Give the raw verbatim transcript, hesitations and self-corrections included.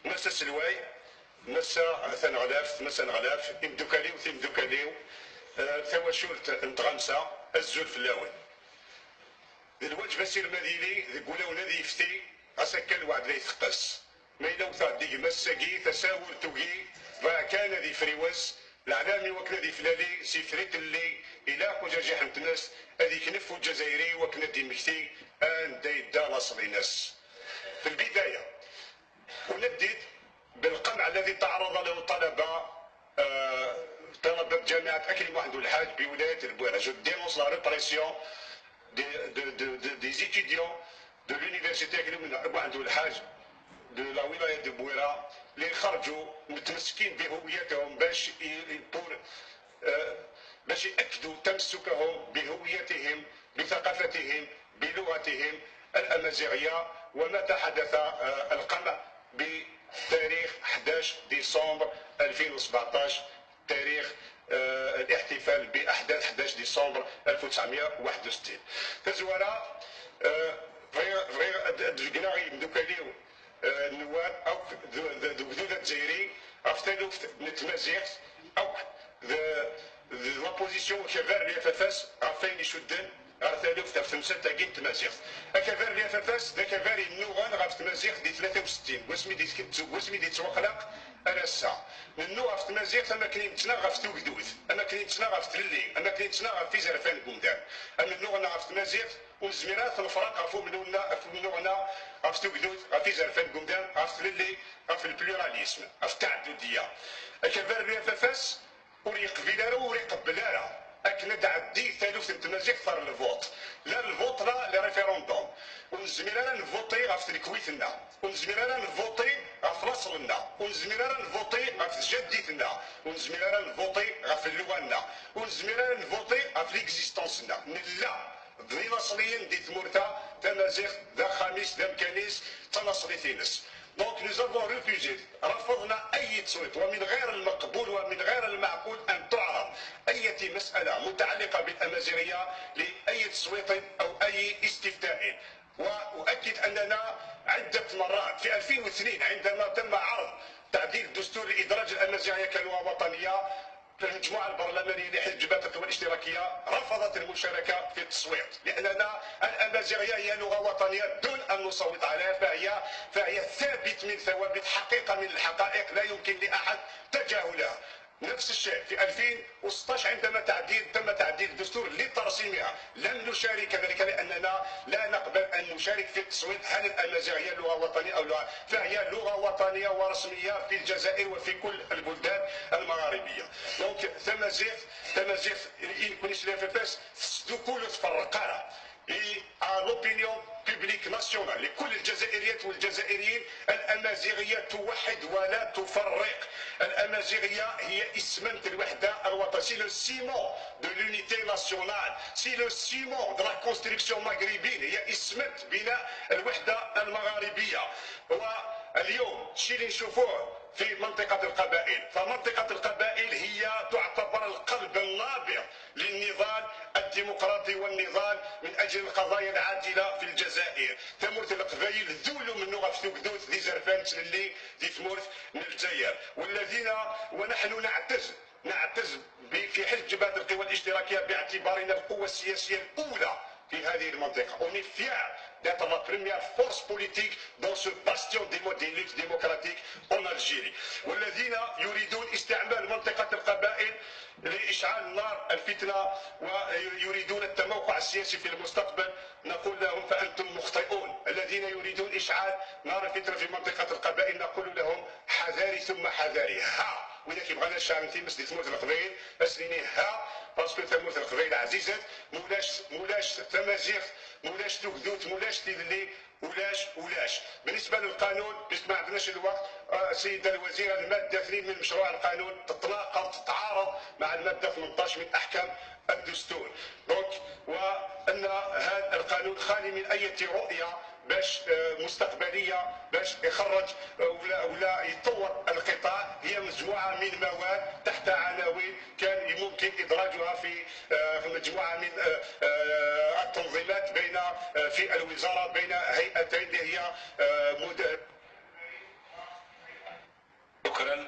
Massa Selway, Massa Taneɣlaft, Massa Neɣlaf, imdukal-iw, timdukal-iw, eh, tawacult n tɣamsa, azul fell-awen. D lwaǧeb asilem ad yili, deg wulawen ad yefti, ɣas akka lweɛd la iteqqes. Ma yella wteɣ-d gma ass-agi, tasa ur tugi, bɣiɣ kan ad yefriwes, leɛlam i wakken ad yeflali, s ifrit lli, ilaq ujajiḥ n tmes, ad yeknef uǧazayri i wakken ad d-immekti anda yedda laṣel-ines. Fi lbidaya, أندد بالقمع الذي تعرض له الطلبة، آه، طلبة جامعة أكرم واحد الحاج بولاية البويرة. Je dénonce la répression des, de, de, de, des étudiants de l'université أكرم واحد الحاج de la wilaya de Bouira اللي خرجوا متمسكين بهويتهم باش ي-، pour، آه، باش يأكدوا تمسكهم بهويتهم، بثقافتهم، بلغتهم الأمازيغية. ومتى حدث، آه، القمع؟ بتاريخ حداش ديسمبر ألفين وسبعطاش، تاريخ، آه، الاحتفال بأحداث حداش ديسمبر ألف وتسعمية وواحد وستين. Tazwara, آه، bɣiɣ, bɣiɣ ad, ad d-beggneɣ i yimdukal-iw, آه، النواب أو ذو، ذو، ذو، ذو الجزائري، ɣef taluft n tmaziɣt, أو ذو، ذو la position كبار الFFS، ɣef ayen icudden ɣer taluft ɣef temsalt-agi n tmaziɣt. Akabar n F F S d akabar yennuɣen ɣef tmaziɣt di tlata u settin, wasmi d-, wasmi d-yettwaxlaq ar ass-a. Nennuɣ ɣef tmaziɣt am akken i nettnaɣ ɣef tugdut, am akken i nettnaɣ ɣef tlelli, am akken i nettnaɣ ɣef izerfan n umdan. Amennuɣ-nneɣ ɣef tmaziɣt ur nezmir ara ad t-nefreq ɣef umennuɣ-nneɣ, ɣef umennuɣ-nneɣ ɣef tugdut, ɣef izerfan n umdan, ɣef tlelli, ɣef le pluralisme, ɣef ttaɛdudiyya. Akabar n F F S ur yeqbil ara, ur iqebbel ara akken ad d-tɛeddi taluft n tmaziɣt ɣer lvuṭ. La lvuṭ, la le référendum. Ur nezmir ara ad nvuṭi ɣef tlekwit-nneɣ. Ur nezmir ara ad nvuṭi ɣef laṣel-nneɣ. Ur nezmir ara ad nvuṭi ɣef tjaddit-nneɣ. Ur nezmir ara ad nvuṭi ɣef lluɣa-nneɣ. Ur nezmir ara ad nvuṭi ɣef l'existence-nneɣ. Nella d inaṣliyen di tmurt-a, tamaziɣt d axxam-is, d amkan-is, d tanaṣlit-ines. Donc nous avons refusé, رفضنا أي تصويت، ومن غير المقبول ومن غير المعقول أن تعرض أية مسألة متعلقة بالأمازيغية لأي تصويت أو أي استفتاء. وأؤكد أننا عدة مرات في ألفين واثنين عندما تم عرض تعديل الدستور لإدراج الأمازيغية كلغة وطنية، فالمجموعة البرلمانية لحزب جبهة القوى الاشتراكية رفضت المشاركة في التصويت، لأننا الأمازيغية هي لغة وطنية دون أن نصوت عليها، فهي، فهي ثابت من ثوابت، حقيقة من الحقائق لا يمكن لأحد تجاهلها. نفس الشيء في ألفين وستطاش عندما تعديل، تم تعديل الدستور لترسيمها، لم نشارك كذلك لأننا لا نقبل أن نشارك في التصويت هل الأمازيغية لغة وطنية أو لا، فهي لغة وطنية ورسمية في الجزائر وفي كل البلدان المغاربية. Donc tamaziɣt, tamaziɣt, i nekni s l'F F S, tesdukul, ur tferreq ara. Et à l'opinion publique nationale, لكل الجزائريات والجزائريين، الأمازيغية توحد ولا تفرق. الأمازيغية هي اسمنت الوحدة الوطنية، c'est le ciment de l'unité nationale, c'est le ciment de la construction maghrébine، هي اسمنت بناء الوحدة المغاربية. واليوم الشيء اللي نشوفوه في منطقة القبائل، فمنطقة القبائل هي تعتبر القلب النابض للنضال الديمقراطي والنضال من أجل القضايا العادلة في الجزائر. Tamurt n Leqbayel d ulumnu ɣef tugdut d izerfan n tlelli di tmurt n Lezzayer. والذين، ونحن نعتز، نعتز ب-، في حزب جبهة القوى الاشتراكية باعتبارنا القوة السياسية الأولى في هذه المنطقة. On est fiers d'être la première force politique dans ce bastion démo-, des luttes démocratiques en Algérie. والذين يريدون استعمال منطقة القبائل لإشعال نار الفتنة ويريدون التموقع السياسي في المستقبل، نقول لهم فأنتم مخطئون. الذين يريدون إشعال نار الفتنة في منطقة القبائل نقول لهم حذاري ثم حذاري. ها، وإذا كيبغى نشعل نتيمس دي ثمورة القبائل، أسنيني ها، parce que ثمورة القبائل عزيزة، مولاش، مولاش تمازيغ، مولاش تقدوت، مولاش تيدلي، ولاش، ولاش. بالنسبة للقانون، parce que ما عندناش الوقت، آه، سيدة الوزيرة، المادة اثنين من مشروع القانون تتناقض، تتعارض مع المادة ثمنطاش من أحكام الدستور. Donc، وأن هذا القانون خالي من أي رؤية باش، آه، مستقبلية، باش يخرج، آه، ولا، ولا يطور القطاع، هي مجموعة من مواد تحت عناوين كان ممكن إدراجها في، آه، مجموعة من، آه، آه، التنظيمات بين، آه، في الوزارة بين هيئتين اللي هي، آه، مد-، Kan,